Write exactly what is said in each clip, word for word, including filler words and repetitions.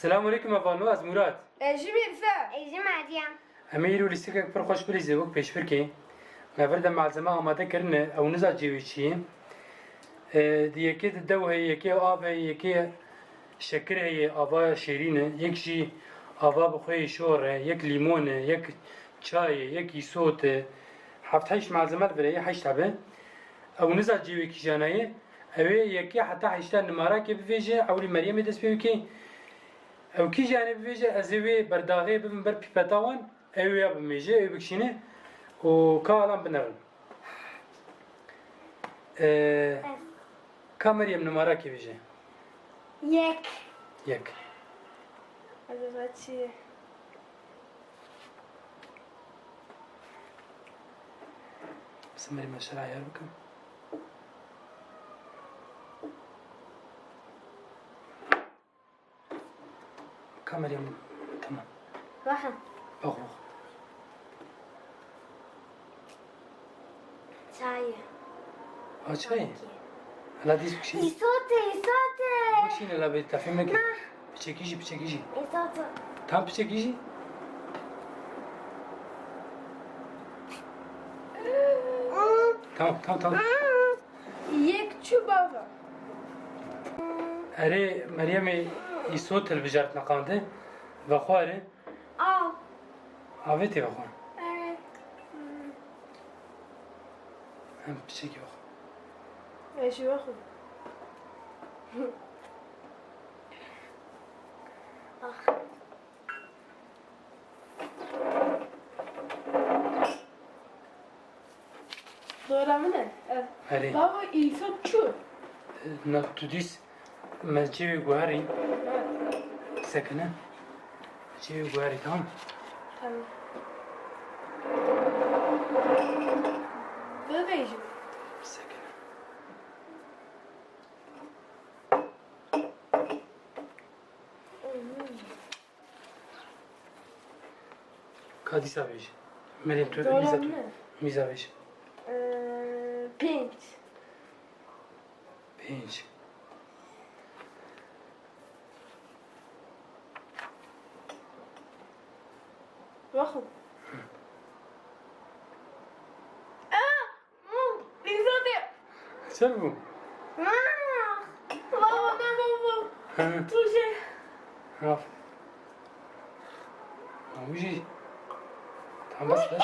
Selamun aleykum hevalno, ez Murat. Ez jî Mirfe. Ez jî Meryem. Em ê îro lîstikek pir xweş bilîzin wek pêşbirkê. Me vir de malzeme amade kirine, ew niza cêwê çi ye. E, di yekê de dew heye, yekê av heye, yekê şekir heye, ava şêrîn e, yek jî ava bi xwe yê şor e, yek lîmon e, yek çay e, yek îsot e. Heft heşt malzeme li vir heye, heşt hebe. Ew niza cêwê kîjana ye. Ew ê yekê heta heşta nimarakê bivêje, ewlî Meryemê dest pê bike. Ew kîjanê bivêje, ez ê wê berdaxê bibim ber pîpeta wan, ew ê ya bimêje, ew bikişîne û ka alan binerin. Ee, ka Meryem nimarakê bêje. Yek. Yek. Acaba çi ye? Bismillahirrahmanirrahim. Kamerayı tamam. Bakın. Bak bak. Çay. Ha, çay. Hala diz bir şey. Îsote, îsote. Bir şey ne la bir tafim ne ki? Piçekiji, piçekiji. Îsote. Tam piçekiji. Tamam, tamam, tamam. Yek çû bava. Erê, Meryemê îsot hilbijart neqande. Vexware. Av. Avê tê vexwe. Erê. Em piçekî vexwe. Ez jî vexwe. Ax. Dora min e. Ev. Erê. Bavo, îsot çû? Na, tu dîs me cêwê guherî. Sekine. Cêwê guherî, tamam? Tamam. Bibêjim. Sekine. Ka dîsa bêje. Meryem, tu mîza tu. Mîza bêje. Ee, pênc. Pênc. Waxu. Hı. Aa! Îzadê. Çer bû? Baba, baba, baba. Hı. Tu jî. Raf. Awijî. Tamam, bas, bas.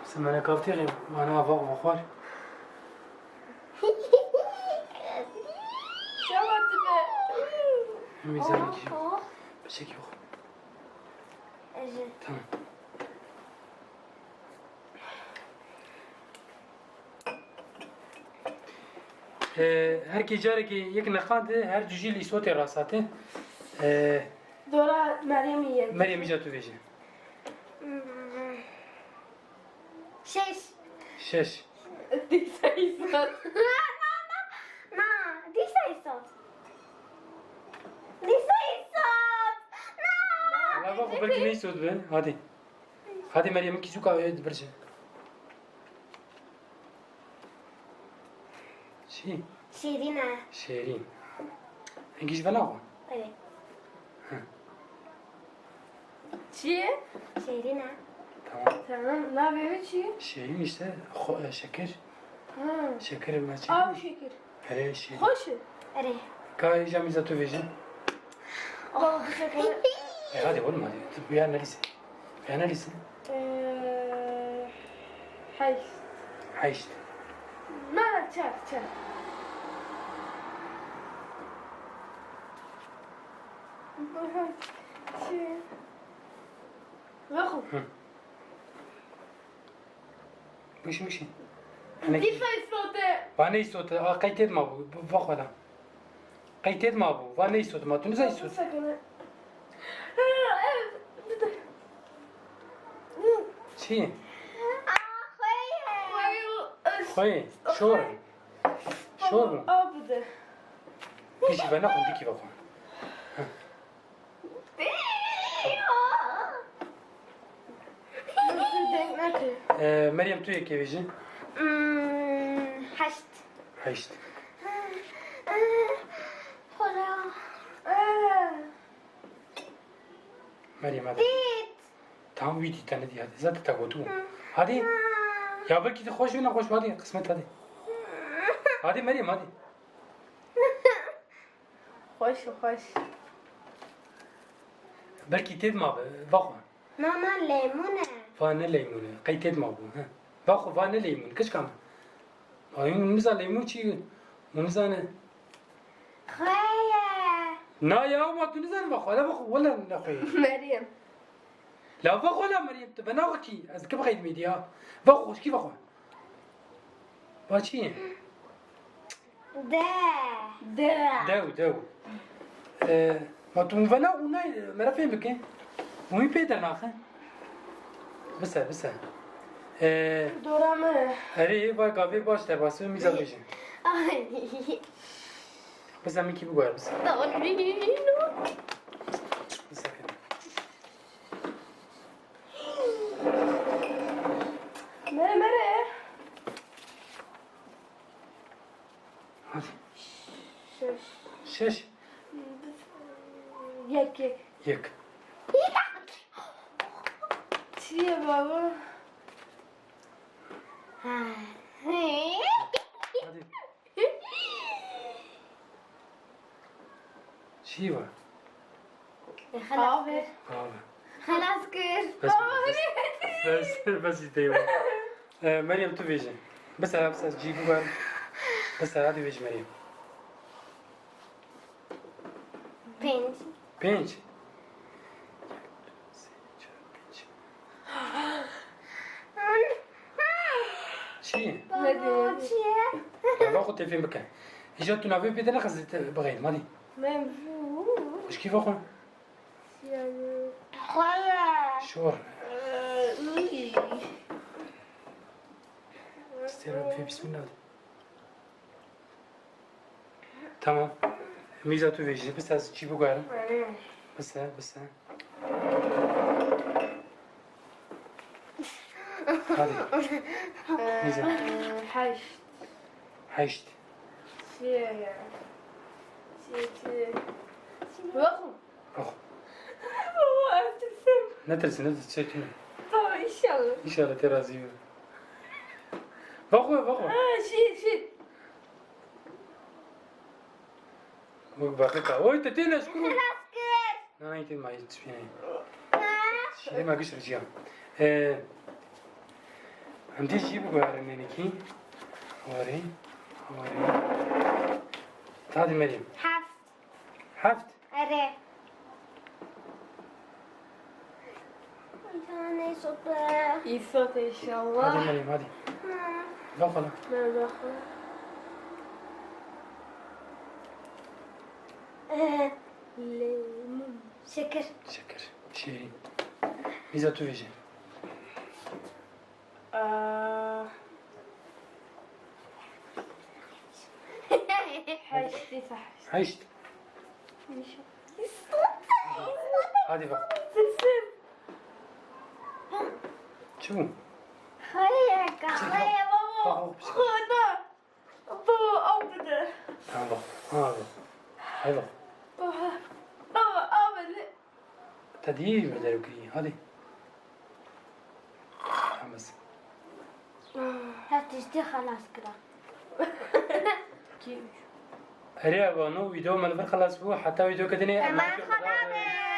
Semene kaftê, bana vak vaxwar. Şewa dibe. Hemî zerrî. Piçek yok. Tamam. Ee, her kê carekê yek neqande, her du jî li îsotê rasate. Ee, Dora Meryemî ye. Meryem, îca tu vêje. Hmm. Şeş. Şeş. Dîsa îsot. Na, dîsa îsot. Dîsa îsot. Na. La bak, belkî ne îsot be. Hadi. Hadi Meryem, kî zûka wê dibirje. Çi? Şêrîn e. Şêrîn. Hingî ji vena xwe? Evet. Hı. Çi ye? Şêrîn e. Tamam. Tamam. Navê wê çi ye? Şêrîn işte, xo-, e, şekir. Ha. Şekir me çi? Av şekir. Erê, şêrîn. Xweş e. Erê. Ka îca mîza tu vêjin. Baba, bu şekeri. E, hadi oğlum, hadi. Tu bir yerine lise. Yanelîsin? Ee, heşt. Heşt. Na, çar, çar. Çi? Wexu. Hı. Mişî, mişî. Dîsa îsote. Va ne îsote. A, qey têt ma bû. Vaxwela. Qey têt ma bû. Va ne îsote ma. Tu niza îsote. Sakın. Çi? Xweyê. Şor. Şor bû. Av bide. Dişi ve ne xwendikî ve xwe. Ee, Meryem, tu yekê bêjî. Hmm, heşt. Heşt. Xwara. Meryem, hadi. Dît. Tamam, wî dît, te nedî, hadi. Zaten te gotu. Hadi. Ya belkî tu xweş û nexweş, hadi, qismet, hadi. Hadi Meryem, hadi. Xweş û xweş. Belkî têt ma be, vexwe. Na, na, leymûn e. Va ne leymûn e, qey têt ma bû, he. Vexwe, va ne leymûn, kişka min. Ay, hûn niza leymûn çi? Hûn nizane. Xweye. Na ya, ma tu nizane vexwe, hele vexwe, wele nexweye. Meryem. La vexwe la Meryem, tu venaxwe kî, ez dikim xeydimê diya. Vexwe, xweşkî vexwe. Va çi ye? De. De. Dew, dew. Ee, ma tu min vena û nayê, me re fêm bike. Û wî pê dernaxe. Bise, bise. Ee, Dora me. Erê, va gavê baş derbasî mîza bêje. Ay. Bise min kî biguher, bise. Dora. Bise kene. Mere, mere. Hadi. Şeş. Şeş. Yek, yek. Yek. Çiye baba? Ha. Hadi. Çi var? E, xelas kir. Abi. Xelas kir. Bes, bes, bes, bes, bes, bes, bes. E, Meryem, tu vêje. Bise, bise, cî biber. Bise, hadi vêje Meryem. Pênc. Pênc. Çi? Baba, çi ye? Baba, xwe têfên bike. Îja tu navê pê de nexist bixeylim, hadi. Xweşkî vexwe. Xwe ye. Şor. Stêra pê bismillah de. Tamam. Mîza tu vêjî. Bise ez çî biguherim. Bise, bise. Hadi. Mîza. Heşt. Heşt. Şey, şey, şey. Yok mu? Oh. Baba, ez tirsim. Ne tirsin, ne tirsin, çekin. Tamam, inşallah. İnşallah te razı ol. Bak o, bak o. Ha, şey, şey. Bak, bak, bak. Oy, te têne şkuru. Xelas kir. Na, na, te ma hiç şey. Ha? Şey, ma güç rica. Ee, hem de şey bu kadar, ne ki? Wari, wari. Hadi Meryem. Heft. Heft. Erê. Neyse be. Îsot inşallah. Hadi Meryem, hadi. Hı. Bak ona. Ben bakayım. Ee, limon. Şeker. Şeker. Şirin. Mîza tu vêjî. Aa. Heşt, heşt. Heşt. Hadi bak. Çi bû? Hayır, kahve baba. Bak, bak, bir şey. Baba, baba, al bunu. Tamam bak. Ha bak. Hay bak. Baba, baba, al bunu. Te dî me derû kirî, hadi. Tamam. Her tiştî xelas kira. Erê, eva, no video me li vir xelas bû. Heta videoke dinê, Eman Eman xwe nabê.